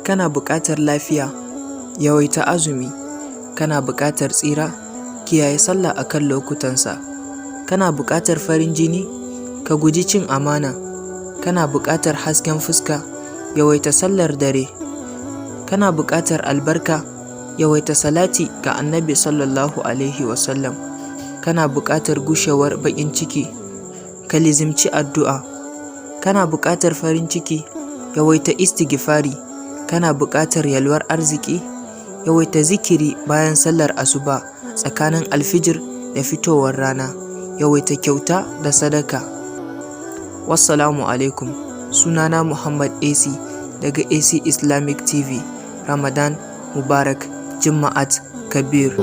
Kana buƙatar lafiya, yawaita azumi. Kana buƙatar tsira, kiyaye sallah a kan lokutansa. Kana buƙatar farin jini, ka guji cin amana. Kana buƙatar hasken fuska, yawaita sallar dare. Kana buƙatar albarka, yawaita salati ga Annabi Sallallahu Alaihi Wasallam. Kana buƙatar gushewar baƙin ciki, ka lizimci addu'a. Kana buƙatar farin ciki, yawaita istigifari. Kana buƙatar yalwar arziki, yawaita zikiri bayan sallar asuba tsakanin alfijir da fitowar rana. Yawaita kyauta da sadaka. Wassalamu alaikum. Sunana Muhammad AC daga AC Islamic TV. Ramadan Mubarak, Juma'at Kabir.